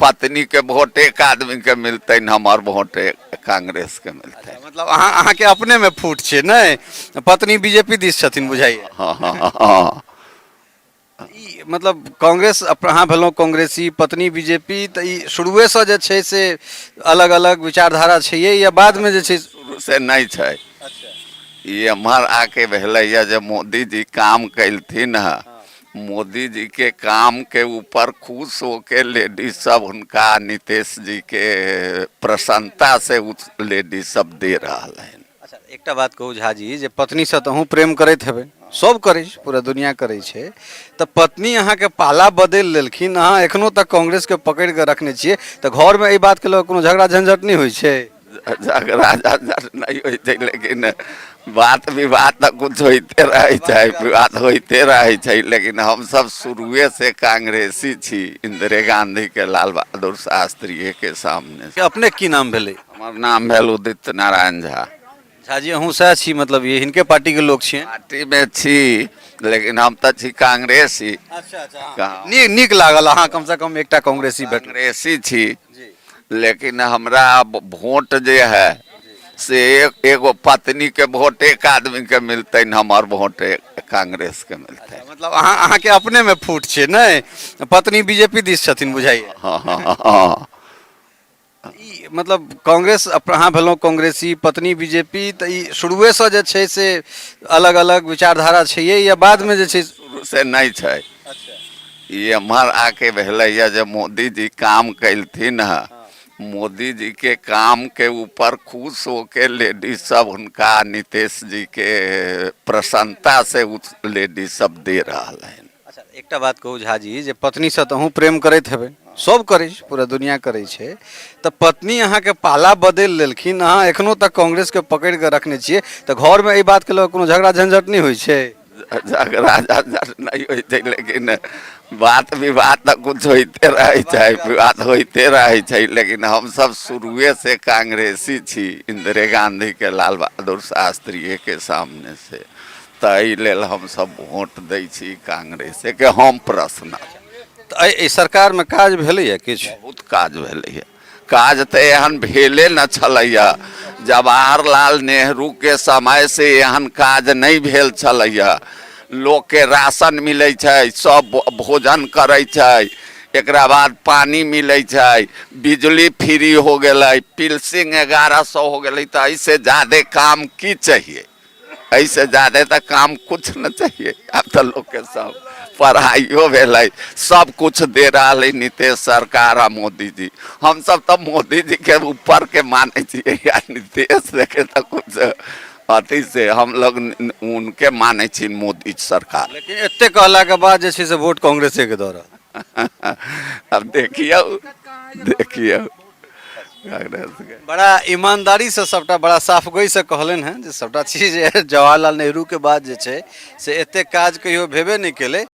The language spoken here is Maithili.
पत्नीके वोट एक आदमीके मिलतनि, हमर वोट कांग्रेसके मिलतनि। मतलब अहाँके अपनेमे फूट छै नहि? पत्नी बीजेपी दिस छथिन बुझाइए। हँ हँ हँ ई मतलब कांग्रेस, अहाँ भेलहुँ कांग्रेसी, पत्नी बीजेपी, तऽ ई शुरुएसँ जे छै से अलग अलग विचारधारा छैहे या बादमे जे छै? शुरू से नहि छै। ई एम्हर आके भेलैए जे मोदी जी काम कयलथिन हँ। मोदी जी के काम के ऊपर खुश होके लेडीज सब हुनका नीतीश जी के प्रसन्नता से लेडीज सब दे रहल हन। अच्छा, एकटा बात कहू झा जी, जे पत्नीसँ तऽ अहूँ प्रेम करैत हेबै, सब करै छै, पूरा दुनिया करै छै, तऽ पत्नी अहाँके पाला बदलि लेलखिन, अहाँ एखनो तक कांग्रेसके पकड़ि कऽ रखने छियै, तऽ घरमे एहि बातके लऽ कऽ कोनो झगड़ा झंझट नहि होइ छै? झगड़ा झंझट नहि होइ छै, लेकिन बात विवाद तऽ कुछ होइते रहै छै, विवाद होइते रहै छै। लेकिन हमसब शुरुए से कांग्रेसी छी, इंदिरे गांधी के, लाल बहादुर शास्त्रीये के सामने। अपने की नाम भेलै? हमर नाम भेल उदित नारायण झा। झा जी, अहूँ सएह छी, मतलब ये हिनके पार्टीके लोक छियै? पार्टीमे छी, लेकिन हम तऽ छी कांग्रेसी। अच्छा, नीक नीक लागल, अहाँ कमसँ कम एकटा कांग्रेसी भेटल। कांग्रेसी छी, लेकिन हमरा वोट जे है से एगो पत्नीके वोट एक आदमीके मिलतनि, हमर वोट कांग्रेसके मिलतनि। मतलब अहाँके अपनेमे फूट छै नहि? पत्नी बीजेपी दिस छथिन बुझाइए। हँ हँ हँ ई मतलब कांग्रेस, अहाँ भेलहुँ कांग्रेसी, पत्नी बीजेपी, तऽ ई शुरुएसँ जे छै से अलग अलग विचारधारा छैहे या बादमे जे छै? शुरू से नहि छै। ई एम्हर आके भेलैए जे मोदी जी काम कयलथिन हँ। मोदी जी के काम के ऊपर खुश होके लेडीज सब हुनका नीतीश जी के प्रसन्नता से लेडीज सब दे रहल हन। अच्छा, एकटा बात कहू झा जी, जे पत्नीसँ तऽ अहूँ प्रेम करैत हेबै, सब करै छै, पूरा दुनिया करै छै, तऽ पत्नी अहाँके पाला बदलि लेलखिन, अहाँ एखनो तक कांग्रेसके पकड़ि कऽ रखने छियै, तऽ घरमे एहि बातके लऽ कऽ कोनो झगड़ा झंझट नहि होइ छै? झगड़ा झंझट नहि होइ छै, लेकिन बात विवाद तऽ कुछ होइते रहै छै, विवाद होइते रहै छै। लेकिन हमसब शुरुए से कांग्रेसी छी, इंदिरे गांधी के, लाल बहादुर शास्त्रीये के सामने से, ताहि लेल हमसब वोट दै छी कांग्रेसेके हम प्रश्न। तऽ एहि सरकारमे काज भेलैए किछु? बहुत काज भेलैए। काज तऽ एहन भेले न छलैए, जवाहरलाल नेहरूके समयसँ एहन काज नहि भेल छलैए। लोकके राशन मिलै छै, सब भोजन करै छै, एकरा बाद पानि मिलै छै, बिजली फ्री हो गेलै, पिलसिंग 1100 हो गेलै, तऽ एहिसँ जादे काम की चाहिए? एहिसँ जादे तऽ काम कुछ न चाहिए। आब तऽ लोकके सब पढ़ाइयो भेलै, सब कुछ दे रहल है नीतीश सरकार आ मोदी जी। हमसब तऽ मोदी जी के ऊपर के मानै छियै आ नीतीश के तऽ कुछ अथी से हम लोग उनके मानै छी, मोदी सरकार। लेकिन एते कहलाके बाद जे छै से वोट कांग्रेसेके दऽ रहल? आब देखियौ, देखियौ कांग्रेसके। बड़ा ईमानदारीसँ सबटा बड़ा साफगोइसँ कहलनि हेँ जे सबटा चीज जवाहरलाल नेहरूके बाद जे छै से एतेक काज कहियो भेबे नहि केलै।